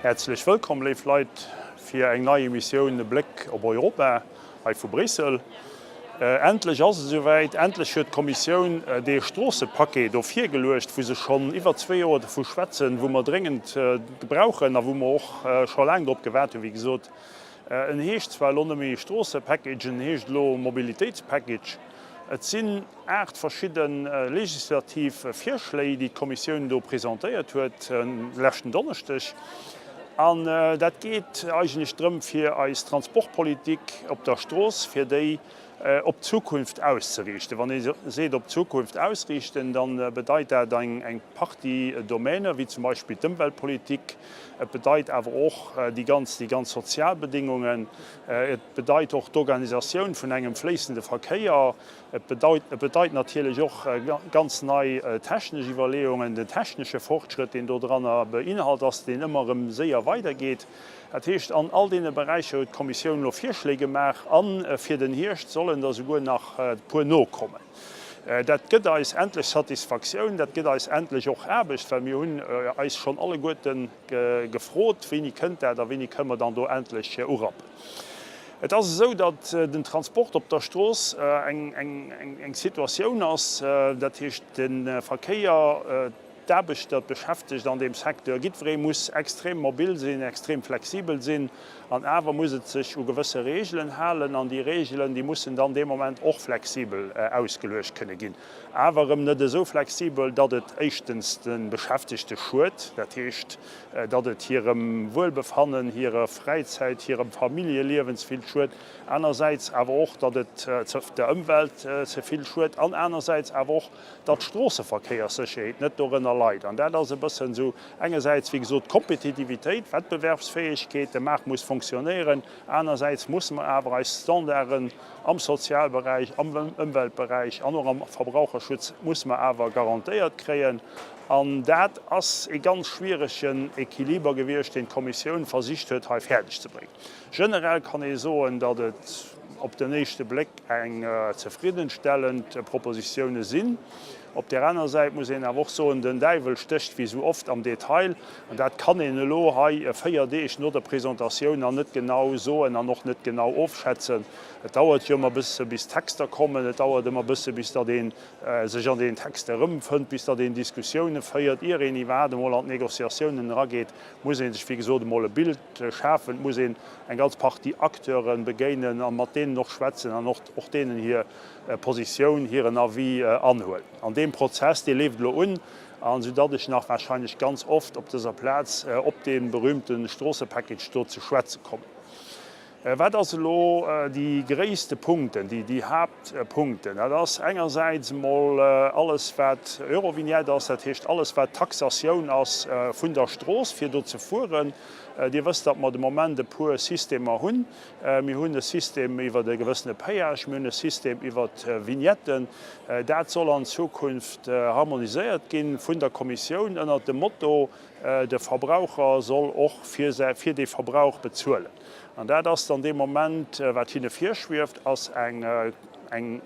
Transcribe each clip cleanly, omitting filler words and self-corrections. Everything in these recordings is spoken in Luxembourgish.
Häerzlech wëllkomm, léif Leit, fir eng nei Emissioun Bléck op Europa hei vu Bréissel. Endlech ass et esouwäit, endlech huet d'Kommissioun dee Stroossepaquet do virgeluecht, wou se schonn iwwer zwee Joer dovu schwätzen, wou mer dréngend brauchen a wou mer och scho laang drop gewaart hunn, wéi gesot. En heescht zwar elo net méi Stroossepackage, en heescht elo Mobilitéitspackage. Et sinn 8 verschidde legislativ Virschléi, déi d'Kommissioun do presentéiert huet leschten Donneschdeg. An dat geet eigentlech drëm, fir eis Transportpolitik op der Strooss, fir déi op d'Zukunft auszeriichten. Wann ee seet op d'Zukunft ausriichten, da bedeit dat eng Partie Domänen, wéi zum Beispill d'Ëmweltpolitik. Et bedeit awer och déi ganz, déi ganz sozial Bedingungen. Et bedeit och d'Organisatioun vun engem fléissende Verkéier. Et bedeit, et bedeit natierlech och ganz nei technesch Iwwerleeungen, den technesche Fortschrëtt, deen dodranner beinhalt ass, deen ëmmer erëm séier weidergeet. Dat heescht, an all deene Beräicher huet d'Kommissioun elo Virschléi gemaach a fir den Hierscht sollen der souguer nach e puer nokommen. Dat gëtt eis endlech Satisfaktioun, dat gëtt eis endlech och Aarbecht, well mir hunn eis schonn alleguerten gefrot, Wéini kënnt dat a wéini kënne mer dann do endlech urappen? Et ass esou, datt den Transport op der Strooss eng Situatioun ass, dat heescht de Verkéier, d'Aarbechter, d'Beschäftegt an deem Secteur, jiddweree muss extrem mobil sinn, extrem flexibel sinn an awer muss et sech u gewësse Reegelen halen an déi Reegelen, déi mussen dann dee Moment och flexibel ausgeluecht kënne ginn. Awer erëm net esou flexibel, datt et éischtens de Beschäftegte schued, dat heescht, datt et hirem Wuelbefannen, hirer Fräizäit, hirem Familljeliewen ze vill schued, anersäits awer och, datt et der Ëmwelt ze vill schued an anersäits awer och, datt d'Stroosseverkéierssécherheet net dorënner leit. An dat ass e bëssen esou engersäits, wéi gesot, d'Kompetitivitéit, d'Wettbewerbsfäegkeet, de Maart muss fonctionnéieren, anersäits musse mer awer eis Standarden am Sozialberäich, am Ëmweltberäich an och am Verbraucherschutz musse mer awer garantéiert kréien. An dat ass e ganz schwieregen Equiliber gewiescht, deen d'Kommissioun versicht huet hei fäerdeg ze bréngen. Generell kann ee soen, datt et op den éischte Bléck eng zefriddenstellend Propositioune sinn. Op där aner Säit muss een awer och soen, den Däiwel stécht wéi esou oft am Detail. An dat kann een elo hei 4 Deeg no der Presentatioun nach net genau soen an och net genau ofschätzen. Et dauert jo ëmmer e bësse bis d'Texter kommen, et dauert ëmmer e bësse bis datt ee sech an deenen Texter erëmfënnt, bis datt een Diskussioune féiert, ier een iwwerhaapt emol an d'Négociatiounen erageet, muss ee sech wéi gesot emol e Bild schafen. Et muss een eng ganz Partie Acteure begéinen a mat deenen och schwätzen an och deenen hir Positioun, hiren Avis anhuelen. An deem Prozess, dee leeft elo un, an soudatt ech nach wahrscheinlech ganz oft op dëser Plaz op dee berühmte Stroossepackage do ze schwätze kommen. Wat ass elo déi gréisste Punkten, déi Haaptpunkten? Dat ass engersäits emol alles, wat Eurovignette ass, dat heescht alles, wat Taxatioun ass vun der Strooss, fir do ze fueren. Dir wësst, datt mer de Moment e puer Systemer hunn. Mir hunn e System iwwer e gewëssene Péage, mir hunn e System iwwer Vignetten. Dat soll an Zukunft harmoniséiert gi vun der Kommissioun ënnert dem Motto, De Verbraucher soll och fir fir dee Verbrauch bezuelen. An dat ass dann dee Moment, wat hinne virschwieft, ass eng eng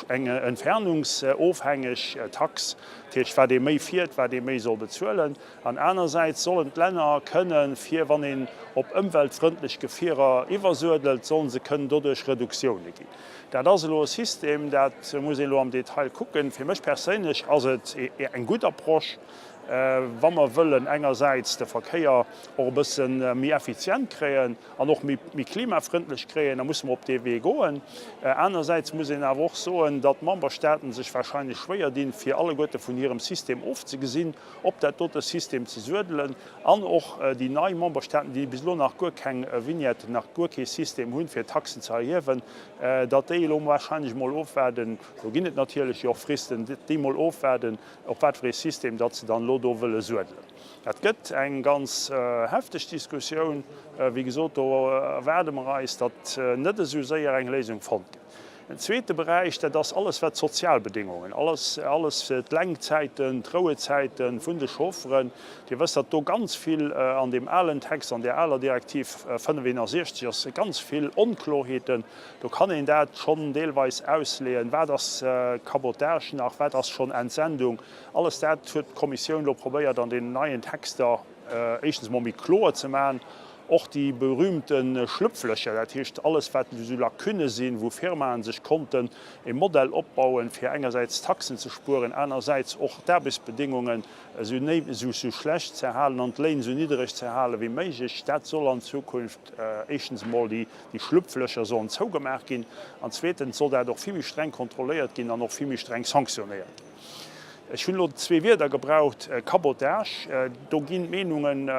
eng entfernungsofhängeg Tax, dat heescht, wat ee méi fiert, wat ee méi soll bezuelen. An anersäits sollen d'Länner kënnen, fir wann een op ëmweltfrëndlech Gefierer iwwersuedelt, sollen se kënnen doduerch Reduktioune ginn. Dat ass elo e System, dat muss een elo am Detail kucken. Fir mech perséinlech ass et eng gutt Approche, wa mer wëllen engersäits de Verkéier och e bësse méi effizient kréien an och méi klimafrëndlech kréien, da musse mer op dee Wee goen. Anersäits muss een awer och soen, datt d'Memberstaaten sech wahrscheinlech schwéier dinn, fir alleguerte vun hirem System ofzegesinn, op dat dote System ze suedelen an och déi nei Memberstaaten, déi bis elo nach guer keng Vignette, nach guer kee System hunn, fir Taxen ze erhiewen, datt déi elo wahrscheinlech emol ofwaarden, do ginn et natierlech jo och Fristen, déi emol ofwaarden, op wat fir ee System datt se dann elo do wëlle suedelen. Dat gëtt eng ganz hefteg Diskussioun. Wéi gesot, do erwaarde mer eis, datt net esou séier eng Léisung fonnt gëtt. En zweete Beräich, dat ass alles wat d'Sozialbedingungen, alles, alles d'Lenkzäiten, d'Rouezäite vun de Chaufferen. Dir wësst, datt do ganz vill an deem alen Text, an där aler Direktiv 561 ass ganz vill Onkloheeten. Do kann een dat schonn deelweis ausleeën, wat ass Cabotage nach, wat ass schonn Entsendung. Alles dat huet d'Kommissioun elo probéiert an deenen neien Texter. éischtens emol méi kloer ze maachen, och déi berühmte Schlupflöcher, dat heescht alles wat esou Lacunne sinn, wou Firmaen sech konnten e Modell opbauen, fir engersäits Taxen ze spueren, anersäits och d'Aarbechtsbedingungen esou schlecht ze halen an d'Léin esou niddereg ze hale wéi méiglech, dat soll an Zukunft éischtens emol déi Schlupflöcher sollen zougemaach ginn an zweetens soll dat och vill méi streng kontrolléiert ginn an och vill méi streng sanktionéiert ginn. Ech hunn elo zwee Wierder gebraucht, Cabotage, do ginn d'Meenungen,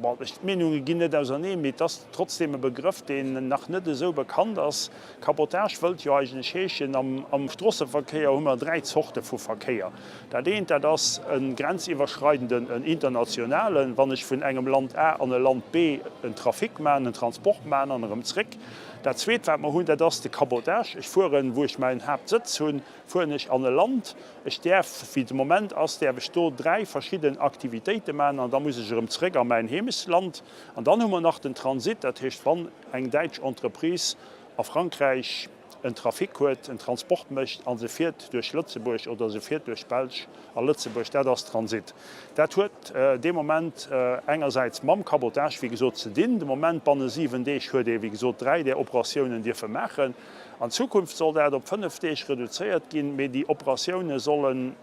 bon, d'Meenunge ginn net auserneen, mee et ass trotzdeem e Begrëff, deen nach net esou bekannt ass. Cabotage wëllt jo eigentlech heeschen, am Stroosseverkéier hu mer dräi Zorte vu Verkéier. Dat eent, dat ass e grenziwwerschreidenden, en internationalen, wann ech vun engem Land A an e Land B en Trafic maachen, en Transport maachen an erëm zréck. Dat Zweet, wat mer hunn, dat ass de Cabotage. Ech fueren, wou ech mäin Haaptsëtz hunn, fueren ech an e Land, ech däerf, wéi et de Moment ass, däerf ech do 3 verschidden Aktivitéite maachen an da muss ech erëm zréck a mäin Heemechtsland. An dann hu mer nach den Transit, dat heescht, wann eng däitsch Entreprise a Frankräich en Trafic huet, en Transport mécht a se fiert duerch Lëtzebuerg oder se fiert duerch d'Belsch a Lëtzebuerg, dat ass Transit. Dat huet dee Moment engersäits mam Cabotage, wéi gesot, ze dinn. De Moment, banne 7 Deeg huet ee, wéi gesot, 3 där Operatiounen dierfe maachen. An Zukunft soll dat op 5 Deeg reduzéiert ginn, mee déi Operatioune solle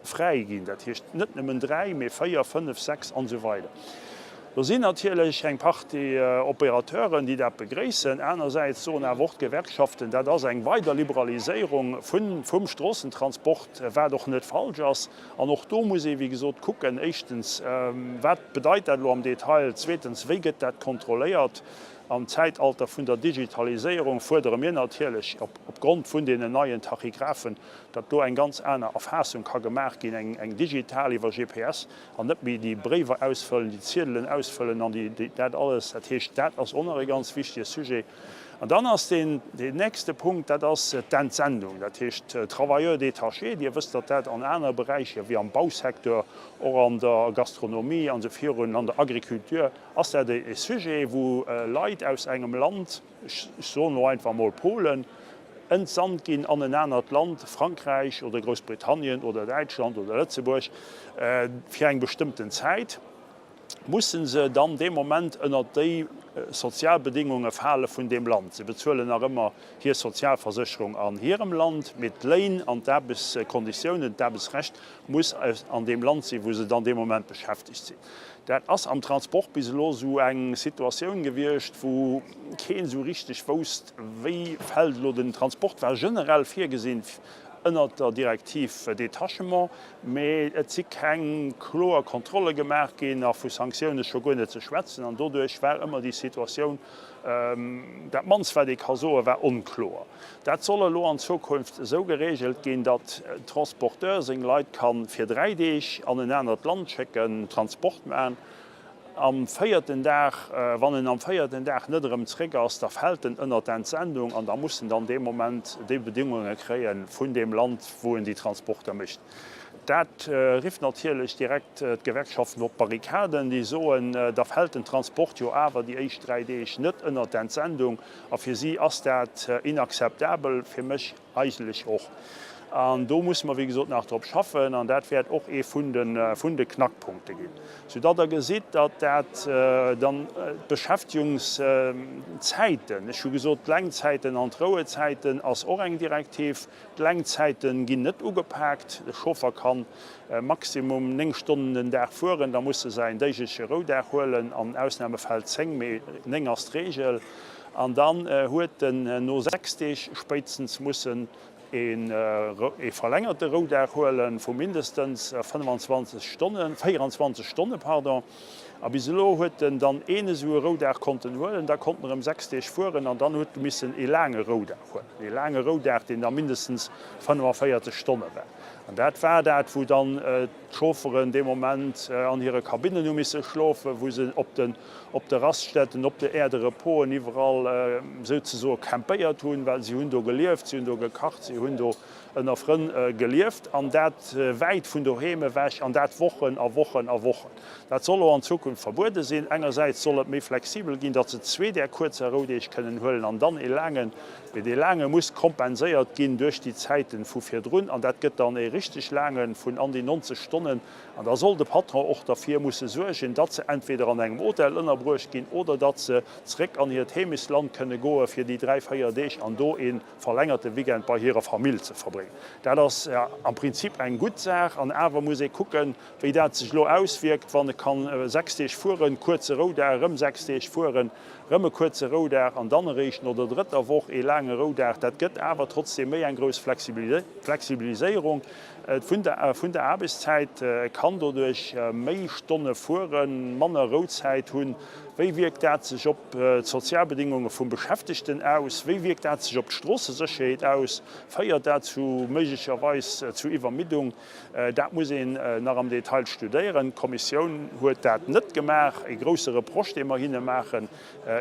fräi ginn, dat heescht net nëmmen 3, mee 4, 5, 6 an esou weider. Do sinn natierlech eng Partie Opérateuren, déi dat begréissen. Anersäits soen awer och d'Gewerkschaften, dat ass eng weider Liberaliséierung vum Stroossentransport, wat och net falsch ass. An och do muss ee wéi gesot kucken, éischtens, wat bedeit dat elo am Detail, zweetens, wéi gëtt dat kontrolléiert. Am Zäitalter vun der Digitaliséierung fuerdere mir natierlech, opgrond vun deenen neien Tachygraphen, datt do eng ganz aner Erfaassung ka gemaach ginn, eng digital iwwer GPS, an net méi déi Bréiwer ausfëllen, déi Ziedelen ausfëllen an déi, dat alles. Dat heescht, dat ass och nach e ganz wichtige Sujet. An dann ass deen, deen nächste Punkt, dat ass d'Entsendung, dat heescht Travailleurs détachés. Dir wësst, datt dat an anere Beräicher wéi am Bausecteur, och an der Gastronomie an esou virun, an der Agriculture, Ass dat e Sujet, wou Leit aus engem Land, ech soen elo einfach emol Polen, entsandt ginn an en anert Land, Frankräich oder Groussbritannien oder Däitschland oder Lëtzebuerg, fir eng bestëmmten Zäit? Musse se dann dee Moment ënnert déi Sozialbedingunge fale vun deem Land? Se bezuelen nach ëmmer hir Sozialversécherung an hirem Land, mee d'Léin an d'Aarbechtskonditiounen, d'Aarbechtsrecht muss an deem Land sinn, wou se dann dee Moment beschäftegt sinn. Dat ass am Transport bis elo esou eng Situatioun gewiescht, wou keen esou richteg wousst, wéi fält elo den Transport war generell virgesinn ënnert der Direktiv Détachement, mee et si keng kloer Kontrolle gemaach ginn a vu Sanktioune scho guer net ze schwätzen. An doduerch war ëmmer déi Situatioun, dat mannst wat ee ka soen, war onkloer. Dat soll elo an Zukunft esou geregelt ginn, datt en Transporteur seng Leit ka fir 3 Deeg an en anert Land schécken, Transport maachen. Am véierten Dag, wann en am véierten Dag net erëm zréck ass, da fält en ënnert d'Entsendung an da muss en dann dee Moment déi Bedéngunge kréie vun deem Land, wou en déi Transporter mécht. Dat rifft natierlech direkt d'Gewerkschaften op d'Barrikaden, déi soen, da fält den Transport jo awer déi éischt 3 Deeg net ënnert d'Entsendung. A fir si ass dat inakzeptabel, fir mech eigentlech och. An do musse mer, wéi gesot, nach drop schaffen an dat wäert och ee vun de Knackpunkte ginn, soudatt Der gesitt, datt dat dann d'Beschäftigungszäiten, ech hu gesot, d'Lenkzäiten an d'Rouezäiten ass och eng Direktiv, D'Lenkzäite ginn net ugepaakt. De Chauffer kann maximum 9 Stonnen den Dag fueren, da muss e säin déigleche Roudag huelen, an Ausnamefäll 10, mee 9 ass d'Reegel. An dann huet en no 6 Deeg spéitstens mussen ee verlängerte Roudag huele vu mindestens 25 Stonnen, 24 Stonne pardon. A bis elo huet en dann een esou e Roudag konnten huelen, da konnt en erëm 6 Deeg fueren an dann huet e missen ee laange Roudag huelen, ee laange Roudag, deen da mindestens 45 Stonne war. An dat war dat, wou dann d'Chaufferen dee Moment an hire Kabinnen hu misse schlofen, wou se op den, op de Raststätten, op de Aires de reposen, iwwerall souzesoe campéiert hunn, well si hunn do gelieft, si hunn do gekacht, si hunn do ënner Frënn gelieft an dat wäit vun doheem ewech an dat Wochen a Wochen a Wochen. Dat soll elo an Zukunft verbuede sinn. Engersäits soll et méi flexibel ginn, datt se zwee där kuerzer Roudeeg kënnen huelen an dann ee laangen, mee dee laange muss kompenséiert ginn duerch déi Zäiten vu virdrun an dat gëtt dann ee. richteg laangen, vun an déi 90 Stonnen. An da soll de Patron och derfir musse suergen, datt se entweder an engem Hotel ënnerbruecht ginn oder datt se zeréck an hiert Heemechtsland kënne goe fir déi dräi, véier Deeg an do ee verlängerte Weekend bei hirer Famill ze verbréngen. Dat ass am Prinzip eng gutt Saach. An awer muss ee kucken, wéi dat sech elo auswierkt, wann e kann 6 Deeg fueren, kuerze Roudag, erëm 6 Deeg fueren, erëm e kuerze Roudag an dann eréischt no der drëtter Woch ee laange Roudag. Dat gëtt awer trotzdeem méi eng grouss Flexibiliséierung vun der Aarbechtszäit. E kann doduerch méi Stonne fueren, manner Rouzäit hunn. Wéi wierkt dat sech op d'Sozialbedingunge vum Beschäftegten aus? Wéi wierkt dat sech op d'Stroossesécherheet aus? Féiert dat zu méiglecherweis zu Iwwermiddung? Dat muss een nach am Detail studéieren. D'Kommissioun huet dat net gemaach. E grousse Reproche, dee mer hinne maachen,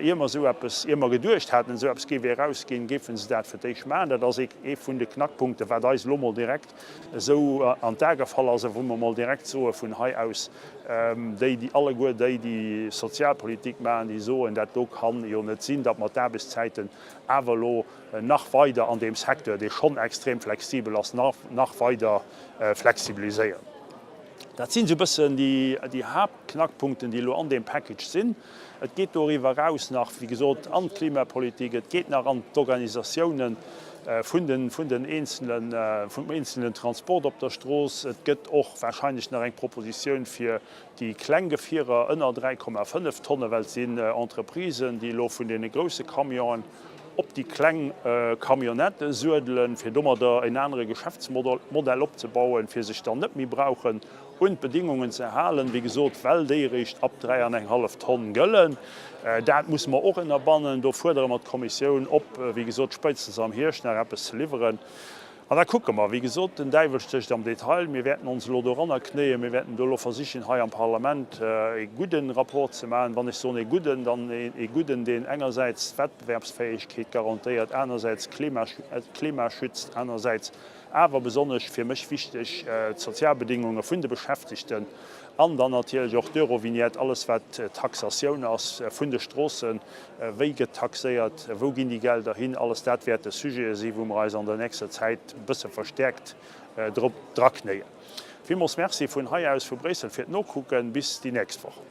ier mer esou eppes, ier mer geduecht haten, esou eppes géif erausginn, géife se dat fir d'éischt maachen. Dat ass ee vun de Knackpunkten, wat eis elo mol direkt esou an d'A gefall ass a wou mer mol direkt soe vun hei aus, déi, déi alleguer déi, déi Sozialpolitik maachen, déi soen, dat do kann jo net sinn, datt mer d'Aarbechtszäiten awer elo nach weider an deem Secteur, dee schonn extrem flexibel ass, nach weider flexibiliséieren. Dat sinn esou e bëssen déi Haaptknackpunkten, déi elo an deem Package sinn. Et geet doriwwer eraus nach, wéi gesot, an d'Klimapolitik, et geet nach an d'Organisatiounen vun den, vun den eenzelen, vum eenzelen Transport op der Strooss. Et gëtt och wahrscheinlech nach eng Propositioun fir déi kleng Gefierer ënner 3,5 Tonne, well et sinn Entreprisen, déi elo vun deene grousse Camionen op déi kleng Camionnettë suedelen, fir domadder en anere Geschäftsmodell opzebauen, fir sech dann net méi brauchen un d'Bedingungen ze halen, wéi gesot, well déi eréischt ab 3,5 Tonn gëllen. Dat musse mer och ënnerbannen. Do fuerdere mer d'Kommissioun op, wéi gesot, spéitstens am Hierscht nach eppes ze liwweren. An da kucke mer. Wéi gesot, den Däiwel stécht am Detail. Mir wäerten ons elo doranner knéien. Mir wäerten do elo versichen, hei am Parlament e gudden Rapport ze maachen. Wann ech soen e gudden, dann e gudden, deen engersäits d'Wettbewerbsfäegkeet garantéiert, anersäits d'Klima schützt, anersäits awer besonnesch fir mech wichteg, d'Sozialbedingunge vun de Beschäftegten an dann natierlech och d'Eurovignette, alles wat d'Taxatioun ass vun de Stroossen. Wéi gëtt taxéiert? Wou ginn déi Gelder hin? Alles dat wäerte Sujete sinn, wou mer eis an der nächster Zäit e bësse verstäerkt drop draknéien. Villmools Merci vun hei aus vu Bréissel fir d'Nokucken. Bis déi nächst Woch.